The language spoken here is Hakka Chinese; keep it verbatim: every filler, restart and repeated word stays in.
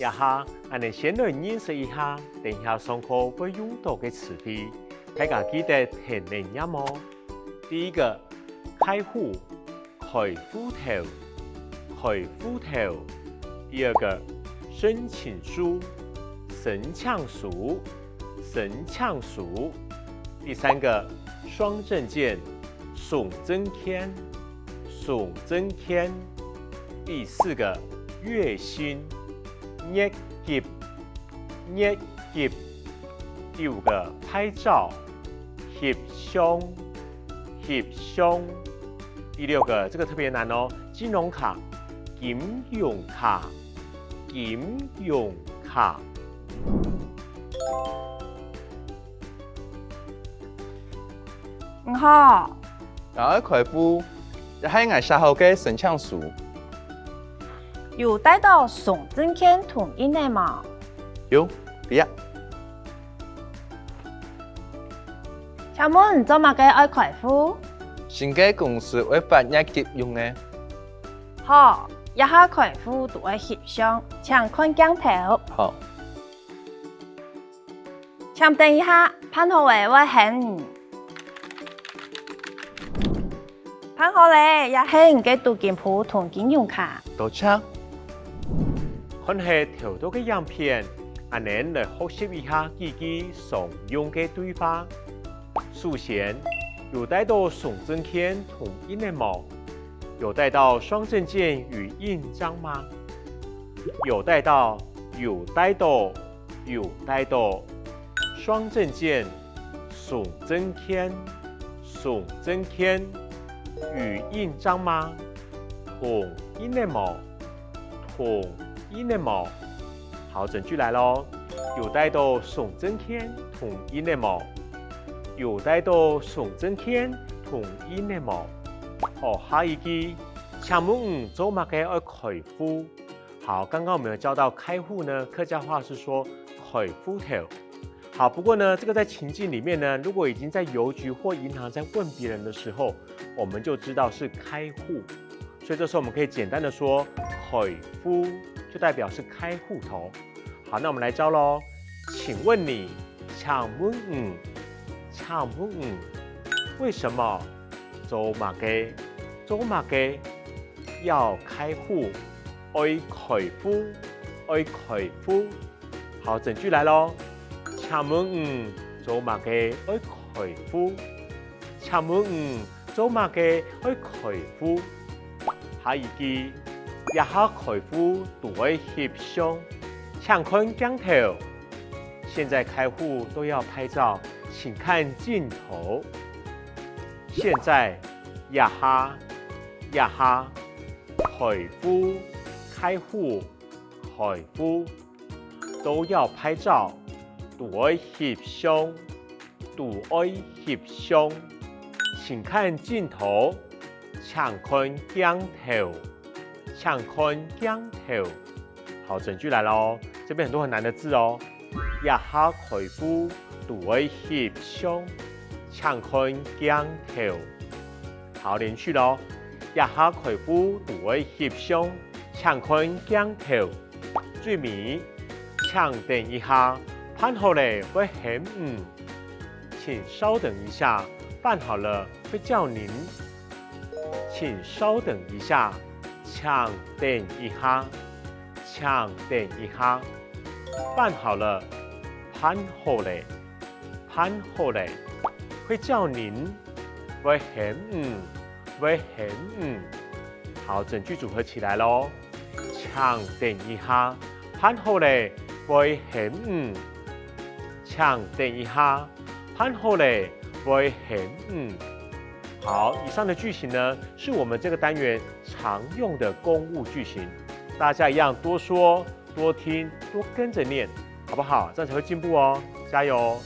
這下，𠊎等先來認識一下等一下上課會用到个詞彙，大家記得跈等唸哦。第一個，開戶，開戶頭，開戶頭。第二個，申請書，申請書，申請書。第三個，雙證件，雙證件，雙證件。第四個，月薪，月給，月給。第五個，拍照，翕相，翕相。第六個，這個特別難哦，金融卡，金融卡，金融卡。你好，𠊎愛開戶，這係𠊎寫好个申請書。有帶到雙證件同印仔無？有，這啊。請問做麼个愛開戶？新个公司會發月給用个。好，這下開戶都愛翕相，請看鏡頭。好。 請等一下，辦好咧會喊你。辦好咧，這係你个儲金簿同金融卡。多謝。看忒頭到个影片，𠊎等來學習一下幾句常用个對話。首先，有帶到雙證件同印仔無？有帶到雙證件與印章嗎？有帶到，有帶到。 有帶到。雙證件，雙證件，雙證件。與印章嗎？同印仔無？同印仔無？好，整句來囉。有帶到雙證件同印仔無？有帶到雙證件同印仔無？好，下一句，請問你做麼个愛開戶？ 好，剛剛我們有教到開戶呢，客家話是說開戶頭。好，不過呢，這個在情境裡面呢，如果已經在郵局或銀行在問別人的時候，我們就知道是開戶。所以這時候我們可以簡單的說，開戶就代表是開戶頭。好，那我們來教囉。請問你，請問你，請問你，為什麼？做麼个？做麼个？ 要開戶，愛開戶，愛開戶。好，整句來囉。請問你做麼个愛開戶？請問你做麼个愛開戶？下一句，這下開戶都愛翕相，請看鏡頭。現在開戶都要拍照，請看鏡頭。現在，這下，這下。 開戶，開戶，開戶。都要拍照，都愛翕相，都愛翕相。請看鏡頭，請看鏡頭，請看鏡頭。好，整句來囉，這邊很多很難的字哦。這下開戶都愛翕相，請看鏡頭。 好，連續囉。這下開戶都愛翕相，請看鏡頭。最尾，請等一下，辦好咧會喊你。請稍等一下，辦好了會叫您。請稍等一下，請等一下，請等一下。辦好了，辦好咧，辦好咧。會叫您， 會喊你，會喊你。好，整句組合起來囉。請等一下，辦好咧，會喊你。請等一下，辦好咧，會喊你。好，以上的句型呢，是我們這個單元常用的公務句型，大家一樣多說、多聽、多跟著唸，好不好？這樣才會進步哦，加油！